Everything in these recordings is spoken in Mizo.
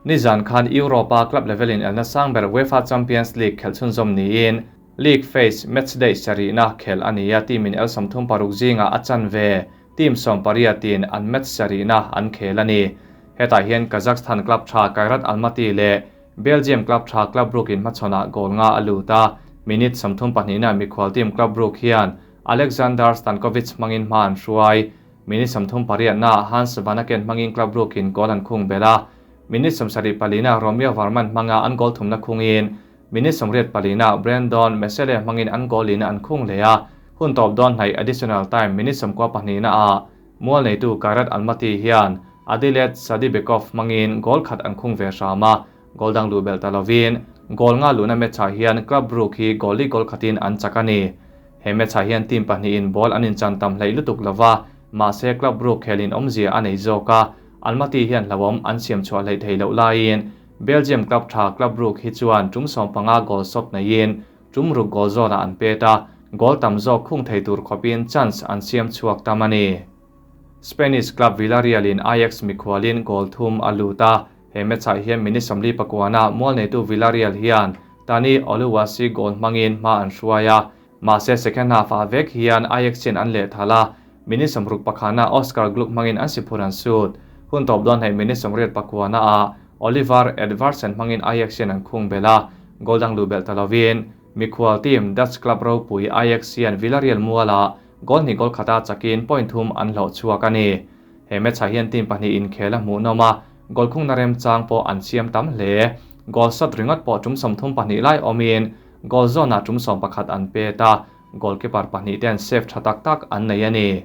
Nizan khan Europe-a club level inelna sang ber UEFA Champions League khelh chhunzawm niin League phase matchday sarihna khelh a ni a, team in el 36 zingah a chanve team 18 in an match sarihna an khel a ni. Hetah hian Kazakhstan club tha Kairat Almaty leh Belgium club tha Club Brugge in hmachhawnah goal nga a lut a, minute 32 ah mikhual team Club Brugge hian Alexander Stankovic hmangin hma an hruai. Minute 38 na Hans Vanaken hmangin Club Brugge in goal an khung bel a, minute 74 na Romeo Vermant hmanga an goal thumna khungin minute 84 na Brandon Mechele hmangin an goal in an khung leh a, hun tawp dawn hnaih additional time minute 92 na a mual neitu Kairat Almaty hian Adilet Sadibekov hmangin goal khat an khung ve hram a, goal dang luh belh ta lovin goal nga luhna match ah hian Club Brugge hi goal li goal khatin an chak a ni. He match ah hian team pahnih in ball an inchan tam hleih lutuk lova, mahse Club Brugge khelin awmzia a nei zawk a, Almaty hian hlauhawm an siam chhuah hleih thei loh laiin Belgium club tha Club Brugge hi chuan tum 15 goal shot neiin tum ruk goal zawnah an pet a, goal tam zawk khung thei tur khawpin chance an siam chhuak tam a ni. Spanish club Villarreal in Ajax mikhualin goal thum a lut a, he match ah hian minute 49 mual neitu Villarreal hian Tani Oluwasi goal hmangin hma an hruai a, mahse second half ah vek hian Ajax hian an leh thal a, minute 61 Oscar Gloukh hmangin an si phur an sut. Hun tawp dawn hnaih minute 89 ah Oliver Edvardsen hmangin Ajax hian an khung bel a, goal dang luh belh ta lovin mikhual team Dutch club ropui Ajax hian Villarreal muala goal hnih goal khata chakin point thum an hlawh chhuak a ni. He match ah hian team pahnih inkhel a hmuhnawm a, goal khungna remchang pawh an siam tam hle. Goal shot ringawt pawh tum 32 lai awmin goal zone ah tum 11 an pet a, goalkeeper pahnih te an save tha tak tak an nei a ni.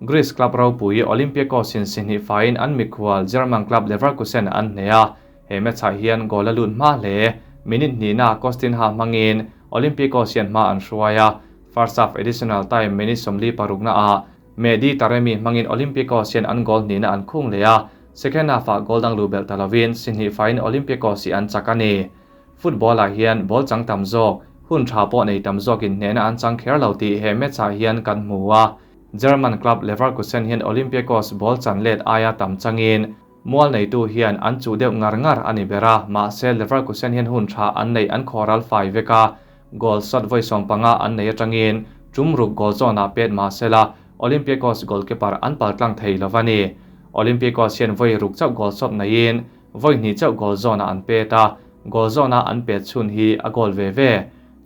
Greece club ropui Olympiakos in si hnih faiin an mikhual German club Leverkusen an hneh a, he match ah hian goal a lut hma hle. Minute hnih na Costinha hmangin Olympiakos hian hma an hruai a, first half additional time minute 46 na ah Mehdi Taremi hmangin Olympiakos hian an goal hnihna an khung leh a, second half ah goal dang luh belh ta lovin si hnih faiin Olympiakos hi an chak a ni. Football ah hian ball chang tam zawk, hun tha pawh nei tam zawkin hnehna an chang kher lo tih he match ah hian kan hmu a. German club Leverkusen hian Olympiakos ball chan let aia tam changin mual neitu hian an chuh deuh ngar ngar a ni ber a, mahse Leverkusen hian hun tha an nei an khawral fai vek a, goal shot vawi 15 an nei atangin tum ruk goal zawnah pet mahsela Olympiakos goalkeeper an paltlang thei lo a ni. Olympiakos hian vawi ruk chauh goal shot neiin vawi hnih chauh goal zawnah an pet a, goal zawna an pet chhun hi a goal ve ve.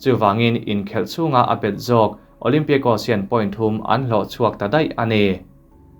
Chuwangin inkhelh chhunga a bet zawk Olympiakos hian point thum an hlawh chhuak ta daih a ni.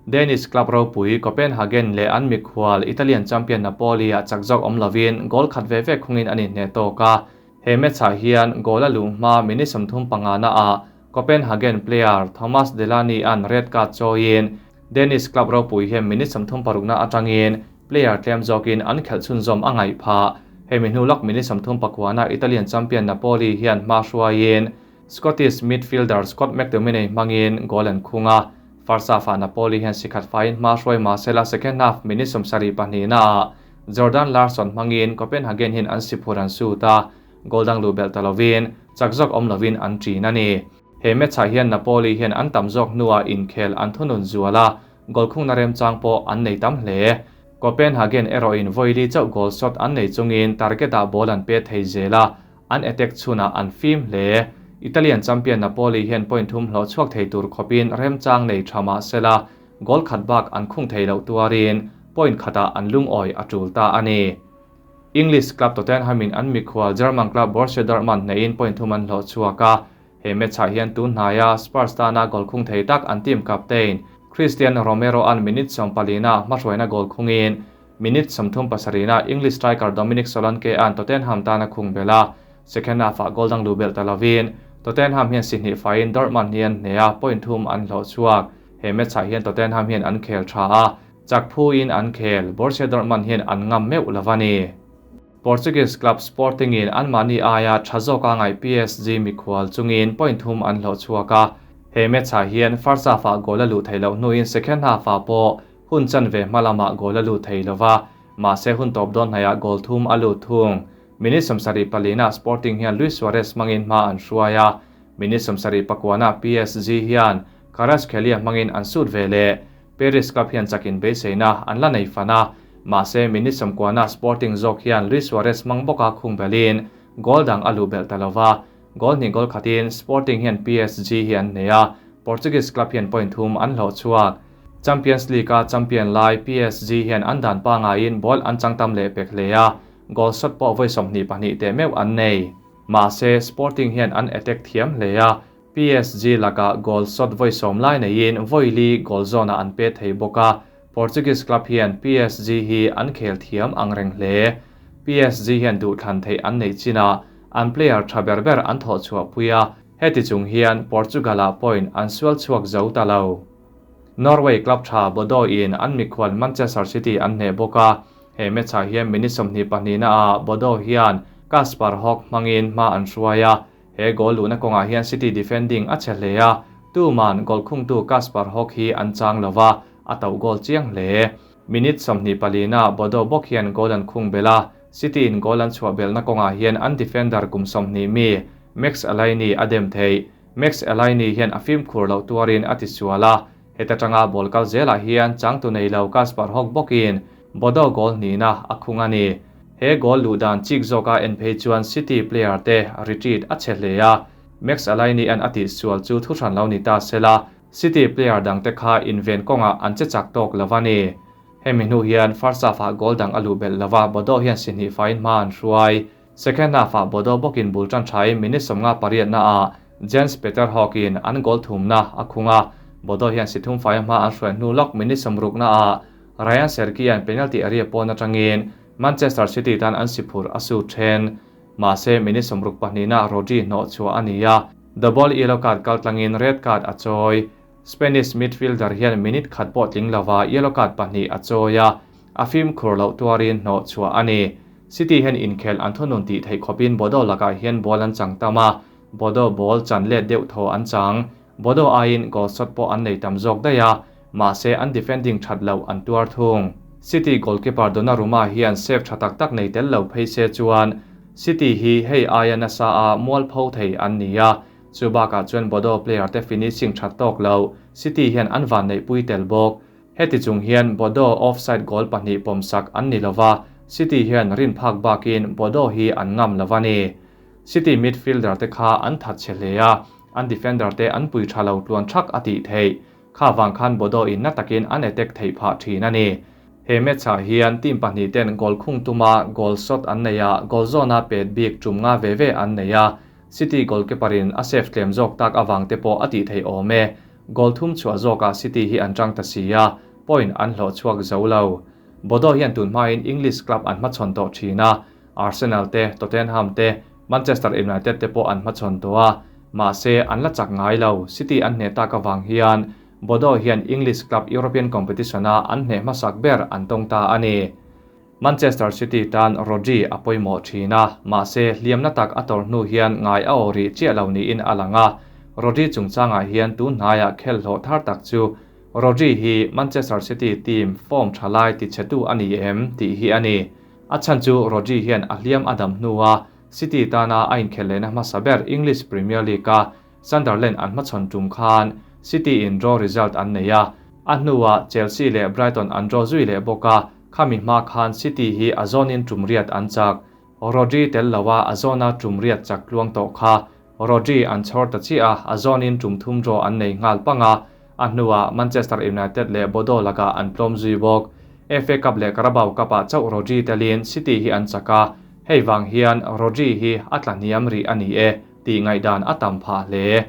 Danish club ropui Copenhagen leh an mikhual Italian champion Napoli ah chak zawk awm lovin goal khat ve ve khungin an inhneh tawk a. He match ah hian goal a luh hma minute 35 na ah Copenhagen player Thomas Delaney an red card chawiin Danish club ropui hian minute 36 na atangin player tlem zawkin an khelh chhunzawm a ngaih phah. Hemi hnu lawk minute 39 na Italian champion Napoli hian hma hruaiin Scottish midfielder Scott McTominay hmangin goal an khung a, first half ah Napoli hian si khat faiin hma hruai mahsela second half minute 72 na ah Jordan Larsson hmangin Copenhagen hian an si phur an sut a, goal dang luh belh ta lovin chak zawk awm lovin an ṭin a ni. He match ah hian Napoli hian an tam zawk hnuah inkhel an thunun zual a, goal khungna remchang pawh an nei tam hle. Copenhagen erawhin vawi li chauh goal shot an nei chungin target ah ball an pe thei zel a, an attack chhunah an fim hle. Italian champion Napoli hian point thum hlawh chhuak thei tur khawpin remchang nei tha mahsela goal khat bak an khung thei loh tuarin point khatah an lungawi a tul ta a ni. English club Tottenham in an mikhual German club Borussia Dortmund hneiin point thum an hlawh chhuak a, he match ah hian tun hnaia Spurs tana goal khung thei tak an team captain Cristian Romero an minute 14 na hmahruaina goal khungin minute 37 na English striker Dominic Solanke an Tottenham tana khung bel a, second half ah goal dang luh belh ta lovin Tottenham hian si hnih faiin Dortmund hian hneh a point thum an hlawh chhuak. He match ah hian Tottenham hian an khel tha a, chak phu in an khel Borussia Dortmund hian an ngam meuh lova ni. Portuguese club Sporting in an mahni aia tha zawk a ngai PSG mikhual chungin point thum an hlawh chhuak a, he match ah hian first half ah goal a luh thei loh hnuin second half ah pawh hun chan ve hma lamah goal a lut thei lova, mahse hun tawp dawn hnaihah goal thum a lut thung. Minute 74 na Sporting hian Luis Suarez hmangin hma an hruai a, minute 79 na PSG hian Kvaratskhelia hmangin an sut ve leh. Paris club hian chakin beiseina an la nei fan a, Mahse minute sawmkuana Sporting zawk hian Luis Suarez hmang bawka khung belhin goal dang a luh belh ta lova. Goal hnih goal khatin Sporting hian PSG hi an hneh a, Portuguese club hian point thum an hlawh chhuak. Champions League-a champion lai PSG hian an dan pangaiin ball an chang tam leh pek hle a, goal shot pawh vawi 22 teh meuh an nei. Mahse Sporting hian an attack thiam hle a, PSG lakah goal shot vawi 10 lai neiin vawi li goal zone-ah an pe thei bawk a, Portuguese club hian PSG hi an khel thiam ang reng hle. PSG hian duh thlan theih an nei chin a, an player tha ber ber an thawh chhuah pui a, heti chung hian Portugal-ah point an sual chhuak zo ta lo. Norway club tha Bodo in an mikhual Manchester City an hneh bawk a, he match-ah hian minute 22 na a Bodo hian Kasper Hogg hmangin hma an hruai a, he goal luhna kawngah hian City defending a che hle a, tuman goal khungtu Kasper Hogg hi an chang lova, a tauh goal chiang hle. Minute 24 na Bodo bawk hian goal an khung bela, City in goal an chhuah belna kawngah hian an defender kum 20 mi Max Alaini a dem thei. Max Alaini hian a fim khur lo tuarin a ti suala, heta tanga ball kal zelah hian changtu nei lo Kasper Hogg bawkin Bodo goal hnihna a khung a ni. He goal luh dan chik zawka en phei chuan City player te retreat a che hle a, Max Alaini an a ti sual chu thu hran lo ni ta sela, City player dang te kha inven kawngah an che chak tawk lova ni. Hemi hnu hian first half-ah goal dang a luh belh lova, Bodo hian si hnih fain hma an hruai. Second half-ah Bodo bawkin bul tan thai minute 58 na a Jens Peter Hogg in an goal thumna a khung a, Bodo hian si thum fai hma an hruai hnu lawk minute 60 na a Ryan Cherki an penalty area pawn atangin Manchester City tan an si phur a su then. Mahse minute 62 na Rodri hnawh chhuah a ni a, double yellow card kal tlangin red card a chawi. Spanish midfielder hian minute khat pawh tling lova yellow card pahnih a chawi a, a fim khur lo tuarin hnawh chhuah a ni. City hian inkhel an thunun tih theih khawpin Bodo lakah hian ball an chang tam a, Bodo ball chan let deuh thaw an chang. Bodo aiin goal shot pawh an nei tam zawk daih a, mahse an defending that lo an tuar thung. City goalkeeper Donnarumma hian save tha tak tak nei tel lo phei se chuan City hi hei aia nasa a mual pho thei an ni a, chu bakah chuan Bodo player te finishing that tawk lo City hian an van nei pui tel bawk. Heti chung hian Bodo offside goal pahnih pawm sak an ni lova, City hian rin phak bakin Bodo hi an ngam lova ni. City midfielder te kha an that che hle a, an defender te an pui tha lo tluan thak a tih thei. Kha wang khan Bodo in na takin an attack thei pha thin a ni. He match-ah hian team pahnih ten goal khung tuma goal shot an nei a, goal zone-a pet bik tum nga ve ve an nei a. City goalkeeper in a save tlem zawk tak awang te pawh a tih thei awm e. Goal thum chhuah zawkah City hi an tang ta si a, point an hlawh chhuak zo lo. Bodo hian tun hmain English club an hmachhawn tawh thin a, Arsenal te, Tottenham te, Manchester United te pawh an hmachhawn tawh a, mahse an la chak ngai lo. City an hneh tak awang hian Bodo hian English club European competition a an hneh hmasak ber an tawng ta a ni. Manchester City tan Rodri a pawimawh thin a, mahse hliamna tak a tor hnu hian ngai a aw ri chiah lo niin a lang a. Rodri chungchangah hian tun hnaiah khel hlawh thar tak chu Rodri hi Manchester City team form thalai ti chetu a ni em tih hi a ni. A chhan chu Rodri hian a hliam a dam hnu a, City tana a inkhel lehna hmasa ber English Premier League a Sunderland an hmachhawn tum khan City in draw result an nei a, a hnuah Chelsea leh Brighton an draw zui leh bawk a, khami hma khan City hi a zawnin tum riat an chak. Rodri tel loa a zawna tum riat chak tluang tawh kha Rodri an chhawr ta chi a, a zawnin tum thum draw an nei nghal panga, a hnuah Manchester United leh Bodo lakah an tlawm zui bawk. FA Cup leh Carabao Cup-ah chauh Rodri telin City hi an chak a, hei wang hian Rodri hi a tla hniam ri a ni e tih ngaihdan a tam phah hle.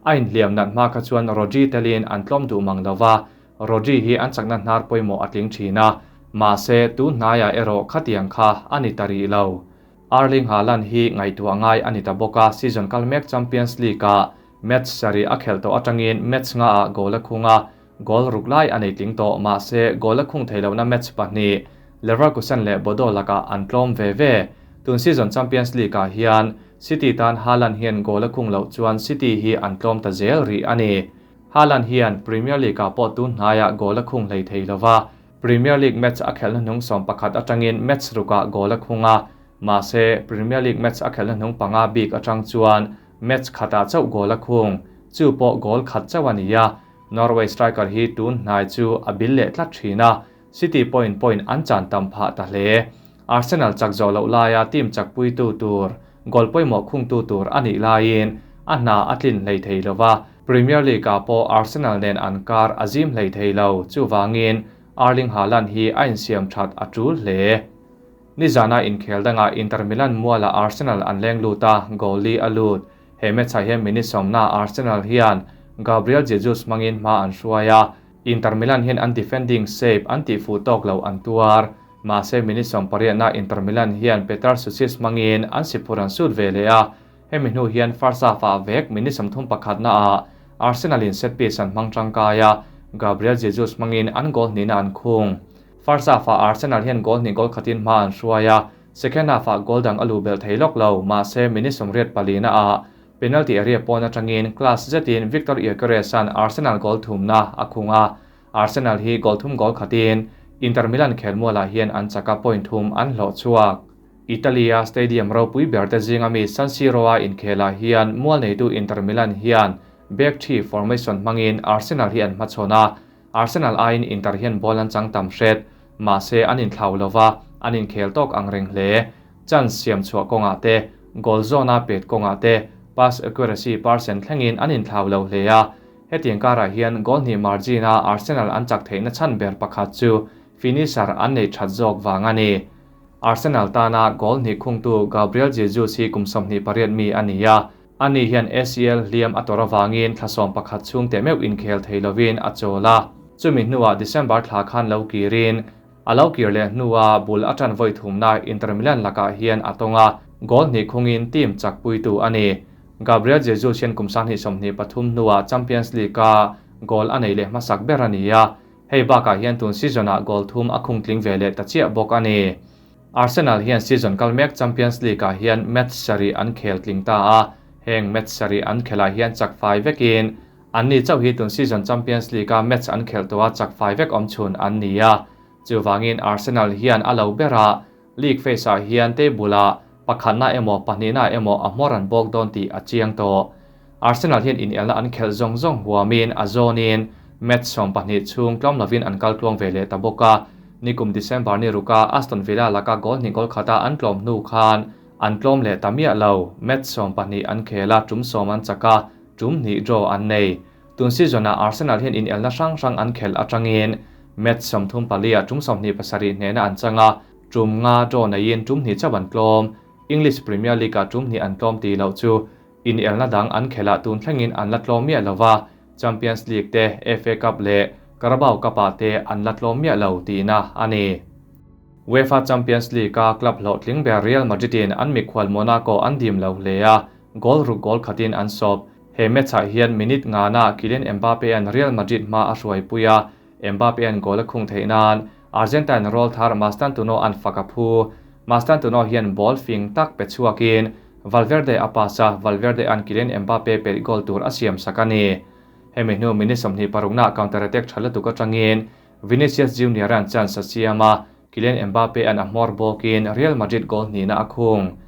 A inhliam nat hma kha chuan Rodri telin an tlawm duh mang lova, Rodri hi an chakna hnar pawimawh a tling thin a, mahse tun hnaiah erawh khatiang kha a ni ta ri lo. Erling Haaland hi ngaihtuah ngai a ni ta bawk a, season kal mek Champions League-a match sarih a khelh tawh atangin match nga ah goal a khung a, goal ruk lai a nei tling tawh, mahse goal a khung thei lohna match pahnih Leverkusen leh Bodo lakah an tlawm ve ve. Tun season Champions League-ah hian City tan Haaland hian goal a khung loh chuan City hi an tlawm ta zel ri a ni. Haaland hian Premier League-ah pawh tun hnaiah goal a khung hlei thei lova, Premier League match a khelhna hnung 11 atangin match rukah goal a khung a, mahse Premier League match a khelhna hnung panga bik atang chuan match khatah chauh goal a khung, chu pawh goal khat chauh a ni a. Norway striker hi tun hnai chu a bil leh tlat thin a. City point point an chan tam phah ta hle. Arsenal chak zawh loh laia team chakpuitu tur goal pawimawh khungtu tur a nih laiin a hna a tlin hlei thei lo va, Premier League-ah pawh Arsenal nen an kar a zim hlei thei lo, chuvangin Erling Haaland hi a insiam that a tul hle. Nizana inkhel dangah Inter Milan mualah Arsenal an leng lut a, goal li a lut. He match-ah hian minute sawmna Arsenal hian Gabriel Jesus hmangin hma an hruai a, Inter Milan hian an defending shape an tihfuh tawk lo an tuar. Mahse minute 18-na Inter Milan hian Petar Sucic hmangin an siphur an sut ve leh a, hemi hnu hian first half-ah vek minute 31-naah Arsenal in set piece an hmang tangkai a, Gabriel Jesus hmangin an goal hnihna an khung. First half-ah Arsenal hian goal hnih goal khatin hma an hruai a, second half-ah goal dang a luh belh thei lawk lo, mahse minute 84-ah penalty area pawn atangin class zetin Victor Gyökeres-a'n Arsenal goal thumna a khung a, Arsenal hi goal thum goal khatin Inter Milan khelmualah hian an chaka point thum an hlawh chhuak. Italy-a stadium ropui ber te zinga mi San Siro-a inkhelah hian mual neitu Inter Milan hian back three formation hmangin Arsenal hi an hmachhawn a, Arsenal aiin Inter hian ball an chang tam hret, mahse an inthlau lova, an inkhel tawk ang reng hle. Chance siam chhuah kawngah te, goal zawn-a pet kawngah te, pass accuracy percent thlengin an inthlau lo hle a. Hetiang karah hian goal hnih margin-a Arsenal an chak theihna chhan ber pakhat chu finisher an neih that zawk vang a ni. Arsenal tana goal hnih khungtu Gabriel Jesus hi kum 28 mi a ni a, ani hian ACL hliam a tawrh avangin thla 11 chhung teh meuh inkhel thei lovin a chawl a. Chumi hnuah December thla khan lo kirin a lo kir leh hnua bul a tan vawi thumna Inter Milan lakah hian a tawng a, goal hnih khungin team chakpuitu a ni. Gabriel Jesus hian kum 2023 hnuah Champions League-a goal a nei leh hmasak ber a ni a, hei bakah hian tun season-ah goal thum a khung tling ve leh ta chiah bawk a ni. Arsenal hian season kal mek Champions League-ah hian match sarih an khel tling ta a, heng match sarih an khelah hian chak fai vekin an ni chauh hi tun season Champions League-a match an khel tawha chak fai vek awm chhun an ni a. Chuvangin Arsenal hian a lo berah League phase-ah hian table-ah pakhatna emaw pahnihna emaw a hmawr an bawk dawn tih a chiang tawh. Arsenal hian inelna an khelh zawng zawng huamin a zawnin match 12 chhung tlawm lovin an kal tluang ve leh ta bawk a. Nikum December ni ruka Aston Villa laka goal hnih goal khata an tlawm hnu khan an tlawm leh ta miah lo. Match 12 an khel a, tum 10 an chak a, tum hnih draw an nei. Tun season-ah Arsenal hian inelna hrang hrang an khelh atangin match 34-ah tum 27 hnehna an chang a, tum nga draw neiin tum hnih chauh an tlawm. English Premier League-ah tum hnih an tlawm tih loh chu inelna dang an khelah tun thlengin an la tlawm miah lova, Champions League te, FA Cup leh Carabao Cup-ah te an la tlawm miah lo tihna a ni. UEFA Champions League-a club hlawhtling ber Real Madrid-in an mikhual Monaco an dim lo hle a, goal ruk goal khatin an sawp. He match-ah hian minute ngana Kylian Mbappe-a'n Real Madrid hma a hruaipui a, Mbappe-a'n goal a khung theih nan Argentine roll thar Mastantuono an fak a phu. Mastantuono hian ball fing tak pe chhuakin Valverde a pass a, Valverde-a'n Kylian Mbappe pet goal tur a siam sak a ni. Hemi hnu minute 26-na counter attack tha lutuk atangin Vinicius Junior-a'n chance a siam a, Kylian Mbappe-a'n a hmawr bawkin Real Madrid goal hnihna a khung.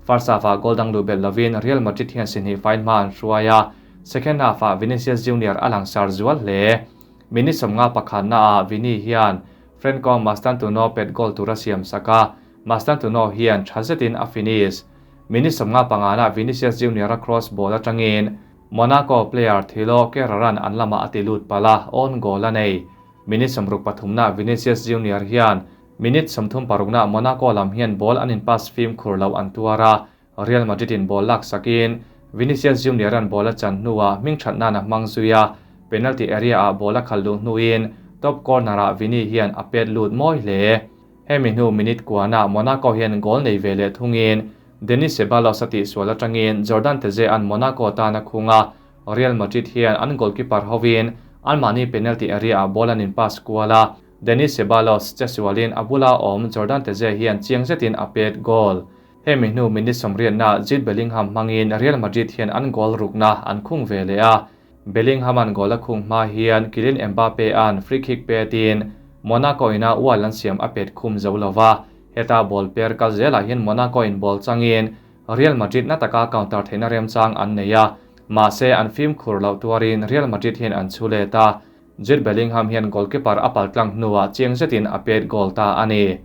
First half-ah goal dang luh belh lovin Real Madrid hian si hnih fain hma an hruai a, second half-ah Vinicius Junior a langsar zual hle. Minute 51-naah Vini hian Franco Mastantuono pet goal tur a siam sak a, Mastantuono hian tha zetin a finish. Minute 55-naah Vinicius Junior-a cross ball atangin Monaco player Thilo Kehrer-a'n an lamah a ti lut palh a, own goal a nei. Minute 63-naah Vinicius Junior hian minute 36-naah Monaco lam hian ball an in pass fim khur lo an tuar a, Real Madrid-in ball lak sakin Vinicius Junior-a'n ball a chan hnuah hming that nan a hmang zui a, penalty area-ah ball a khal luh hnuin top corner-ah Vini hian a pet lut mawi hle. Hemi hnu minute kuanah Monaco hian goal nei ve leh thungin Denis Ceballos a tihsual atangin Jordan Teze-a'n Monaco tan a khung a, Real Madrid hian an goalkeeper hovin anmahni penalty area-ah ball an in pass kual a, Denis Ceballos che sualin a bula awm Jordan Teze hian chiang zetin a pet goal. Hemi hnu minute 80-na Jude Bellingham hmangin Real Madrid hian an goal rukna an khung ve leh a, Bellingham-a'n goal a khung hma hian Kylian Mbappe-a'n free kick petin Monaco ina wall an siam a pet khum zo lova, heta ball per kal zelah hian Monaco in ball changin Real Madrid na taka counter theihna remchang an nei a, mahse an fim khur loh tuarin Real Madrid hian an chu let a. Jude Bellingham hian goalkeeper a paltlang hnuah chiang zetin a pet goal ta a ni.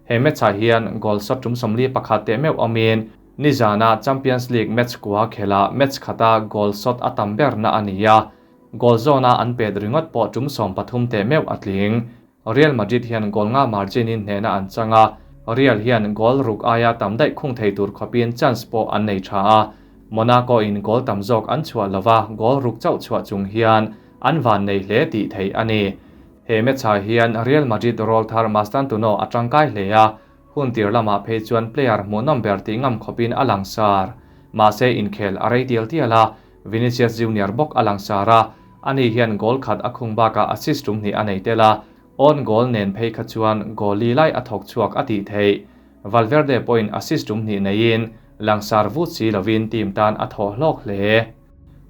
He match-ah hian goal shot tum 41 teh meuh awmin nizana Champions League match kua khela match khata goal shot a tam berna a ni a. Goal zone-a an pet ringawt pawh tum 13 teh meuh a tling. Real Madrid hian goal nga margin in hnehna an changa. Real hian goal ruk aia tam daih khung thei tur khawpin chance pawh an nei tha a. Monaco in goal tam zawk an chhuah lova goal ruk chauh chhuah chung hian an van nei hle tih thei a ni. He match-ah hian Real Madrid rawlthar Mastantuono a tangkai hle a, hun tir lamah phei chuan player hmuhnawm ber tih ngam khawpin a langsar. Mahse inkhel a rei tial tial a, Vinicius Junior bawk a langsar a, ani hian goal khat a khung bakah assist tum hnih a nei tel a, own goal nen phei kha chuan goal li lai a thawk chhuak a tih theih. Valverde pawhin assist tum hnih neiin langsar vut si lovin team tan a thawh hlawk hle.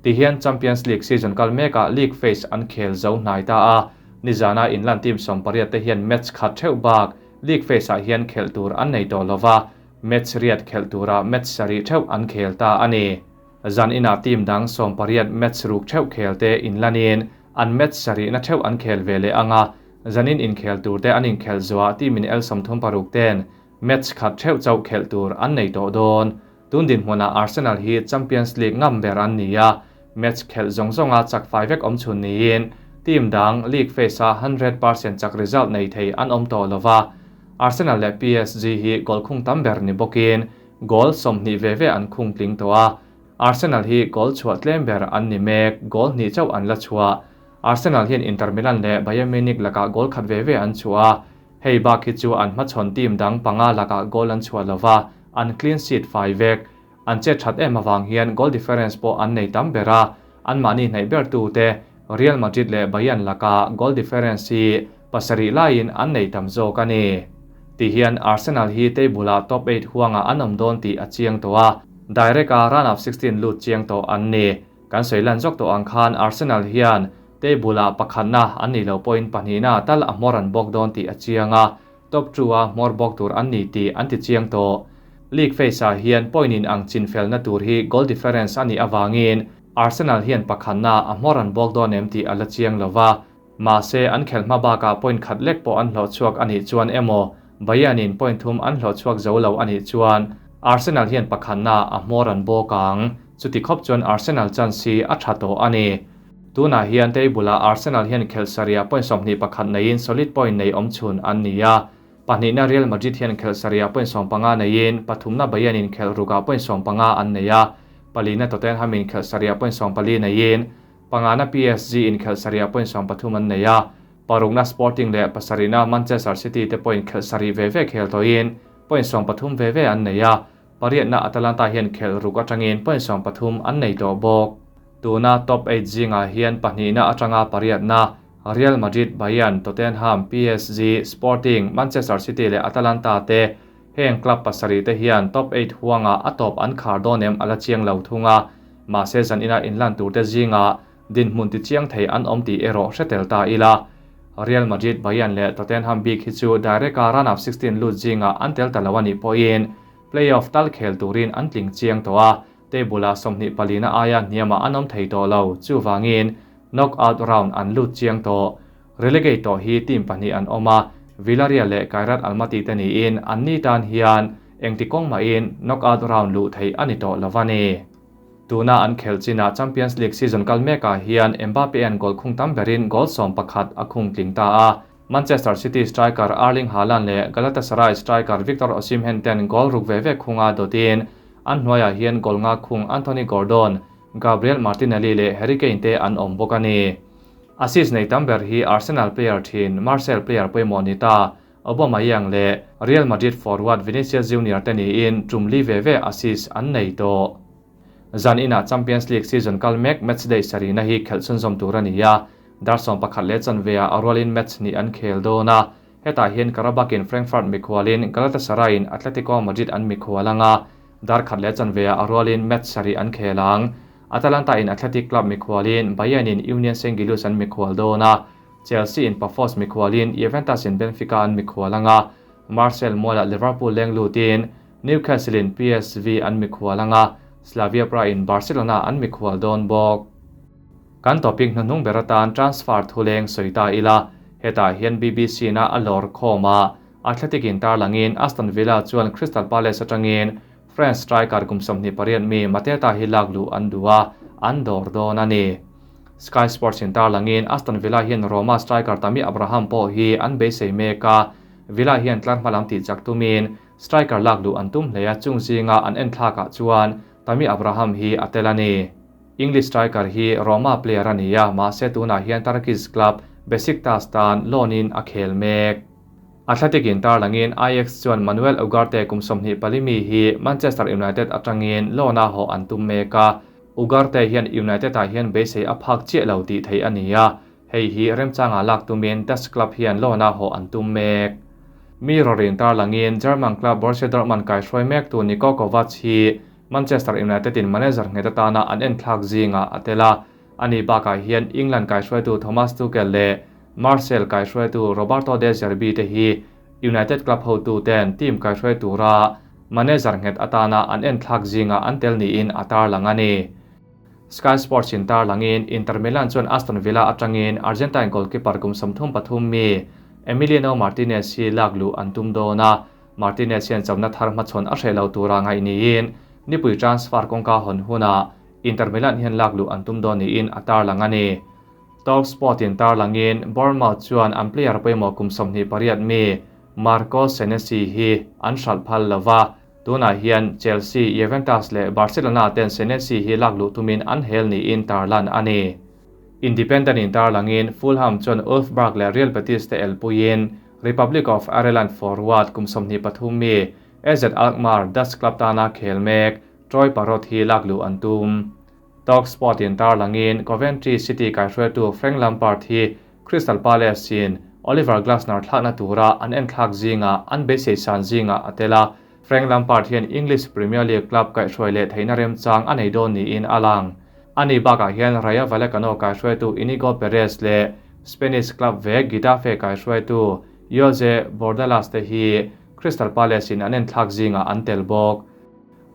Tihian Champions League season kal mekah league phase an khel zo hnai ta a, nizana inlan team 18 te hian match khat theuh bak league phase ah hian khelh tur an nei tawh lova, match riat khelh tura match sarih theuh an khel ta a ni. Zan inah team dang 18 match ruk theuh khel te inlanin an match sarihna theuh an khel ve leh anga, zanin inkhel tur te an inkhel zuah team in el 36 ten match khat theuh chauh khelh tur an nei tawh dawn. Tun dinhmunah Arsenal hi Champions League ngam ber an ni a, match khelh zawng zawnga chak fai vek awm chhun niin team dang league phase a 100% chak result nei thei an awm tawh lova. Arsenal leh PSG hi goal khung tam ber ni bawkin goal 20 ve ve an khung tling tawh a. Arsenal hi goal chhuah tlem ber an ni mek, goal hnih chauh an la chhuah. Arsenal hian Inter Milan leh Bayern Munich lakah goal khat ve ve an chhuah a, hei bak hi chu an hmachhawn team dang panga lakah goal an chhuah lova, an clean sheet fai vek. An che that em awang hian goal difference pawh an nei tam ber a, an mahni hnaih ber tu te Real Madrid leh Bayern laka goal difference hi pasarih laiin an nei tam zawk a ni. Ti hian Arsenal hi table ah top 8 huanga an awm dawn tih a chiang tawh a, direct a round of 16 lut chiang tawh an ni. Kan sawilan zawk tawh ang khan Arsenal hian table ah pakhatna an ni lo pawhin pahnihna tal a hmawr an bawk dawn tih a chiang a, top 2 a hmawr bawk tur an ni tih an ti chiang tawh. League phase ah hian point in ang chin felna tur hi goal difference ani awangin Arsenal hian pakhatna a hmawr an bawk dawn em tih a la chiang lova, mahse an khel hma bakah point khat lek pawh an hlawh chhuak ani chuan emaw Bayern in point thum an hlawh chhuak zo lo ani chuan Arsenal hian pakhatna a hmawr an bawk ang. Chuti khawp chuan Arsenal chance hi a tha tawh a ni. Tunah hian table ah Arsenal hian khel sarih point 21 neiin solid point nei awm chhun an ni a. Pahnihna Real Madrid hian khel sarih point 15 neiin pathumna Bayern in khel rukah point 15 an nei a. Palina Tottenham in khel sarih point 14 neiin pangana PSG in khel sarih point 13 an nei a. Parukna Sporting leh pasarihna Manchester City te point khel sarih ve ve khel tawhin point 13 ve ve an nei a. Pariatna Atalanta hian khel ruk atangin point 13 an nei tawh bawk. Tuna top 8 zingah hian pahnihna atanga pariatna Real Madrid, Bayern, Tottenham, PSG, Sporting, Manchester City leh Atalanta te heng club pasarih te hian top 8 huanga a top an khar dawn em ala chiang lo thunga. Mahse zan ina inlan tur te zinga dinhmun ti chiang thei an awm tih erawh hretel ta ila. Real Madrid, Bayern leh Tottenham bik hi chu direct a round of 16 lut zinga an tel ta lo ani pawhin playoff tal khel turin an tling chiang tawh a, table ah 24 na aia hniama an awm thei tawh lo, chuwangin knockout round an lut chiang tawh. Relegate tawh hi team pahnih an awm a, Villarreal leh Kairat Almaty te niin an ni tan hian engti kawng mahin knockout round luh theih ani tawh lo ani. Tuna an khel china Champions League season kal mekah hian Mbappe an goal khung tam berin goal 11 a khung tling ta a. Manchester City striker Erling Haaland leh Galatasaray striker Victor Osimhen ten goal ruk ve ve khunga dotin an hnuaiah hian goal nga khung Anthony Gordon, Gabriel Martinelli leh Harry Kane te an awm bawk ani. Assist nei tam ber hi Arsenal player thin Marcel player pawimawh ni ta Aubameyang leh Real Madrid forward Vinicius Junior te niin tum li ve ve assist an nei tawh. Zan ina Champions League season kal mek matchday sarihna hi khelh chhunzawm tur ani a, dar 11 leh chanve ah a rualin match ni an khel dawn a. Hetah hian Qarabag in Frankfurt mikhualin Galatasaray in Atletico Madrid an mikhual anga, dar 1 leh chanve ah a rualin match sarih an khel ang. Atalanta in Athletic Club mikhualin Bayern in Union Saint-Gilloise an mikhual dawn a, Chelsea in Pafos mikhualin Juventus in Benfica an mikhual anga, Marseille mualah Liverpool leng lutin Newcastle in PSV an mikhual anga, Slavia Praha in Barcelona an mikhual dawn bawk. Kan topic hnuhnung ber atan transfer thuleng sawi ta ila, hetah hian BBC na a lawr khawm a, Athletic in tarlangin Aston Villa chuan Crystal Palace atangin French striker kum 28 mi Mateta hi lak luh an duh a, an dawr dawn a ni. Sky Sports in tarlangin Aston Villa hian Roma striker Tammy Abraham pawh hi an beisei mek a, Villa hian tlar hma lam tih chak tumin striker lak luh an tum hle a, chung zinga an en thlakah chuan Tammy Abraham hi a tel a ni. English striker hi Roma player a ni a, mahse tunah hian Turkish club Besiktas tan loan in a khel mek. Athletic in tarlangin Ajax chuan Manuel Ugarte kum 24 mi hi Manchester United atangin loan a haw an tum mek a, Ugarte hian United ah hian beisei a phak chiah lo tih theih a ni a, hei hi remchanga lak tumin Dutch club hian loan a haw an tum mek. Mirror in tarlangin German club Borussia Dortmund kaihruai mek tu Niko Kovac hi Manchester United in manager nghet atana an en thlak zingah a tel a, ani bakah hian England kaihruaitu Thomas Tuchel leh Marseille kaihruaitu Roberto De Zerbi te hi United club hotu ten team kaihruai tura manager nghet atana an en thlak zingah an tel niin a tarlang a ni. Sky Sports in tarlangin Inter Milan chuan Aston Villa atangin Argentine goalkeeper kum 33 mi Emiliano Martinez hi lak luh an tum dawn a, Martinez hian chawmna thar hmachhawn a hreh lo tura ngaih niin nipui transfer kawngka hawn hunah Inter Milan hian lak luh an tum dawn niin a tarlang a ni. Talk Sport in tarlangin Bournemouth chuan an player pawimawh kum 28 mi Marco Senesi hi an hralh phal lova, tunah hian Chelsea, Juventus leh Barcelona ten Senesi hi lak luh tumin an hel niin tarlan a ni. Independent in tarlangin Fulham chuan Wolfsburg leh Real Betis te elpuiin Republic of Ireland forward kum 23 mi AZ Alkmaar Dutch club tana khel mek Troy Parrott hi lak luh an tum. Talk Sport in tarlangin Coventry City kaihruaitu Frank Lampard hi Crystal Palace in Oliver Glasner thlakna tura an en thlak zinga an beisei san zinga a tel a, Frank Lampard hian English Premier League club kaihruai leh theihna remchang a nei dawn niin a lang. Ani bakah hian Rayo Vallecano kaihruaitu Inigo Perez leh Spanish club ve Getafe kaihruaitu Jose Bordalas te hi Crystal Palace in an en thlak zinga an tel bawk.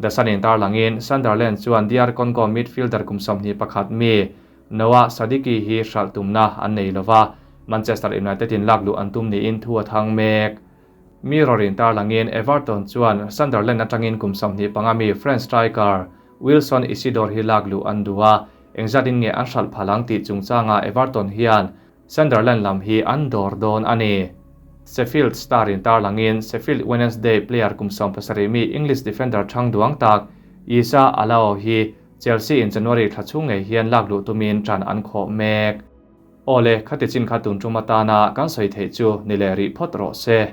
The Sun in tarlangin Sunderland chuan DR Congo midfielder kum 21 mi Noah Sadiki hi hralh tumna an nei lova, Manchester United in lak luh an tum niin thu a thang mek. Mirror in tarlangin Everton chuan Sunderland atangin kum 25 mi French striker Wilson Isidore hi lak luh an duh a, engzatin nge an hralh phalang tih chungchanga Everton hian Sunderland lam hi an dawr dawn a ni. Sheffield Star in tarlangin Sheffield Wednesday player kum 17 mi English defender thang duang tak Isa Alao hi Chelsea in January thla chung ngei hian lak luh tumin tran an khawh mek. Awle, khati chin kha tun tum atana kan sawi theih chu ni le rih phawt rawh se.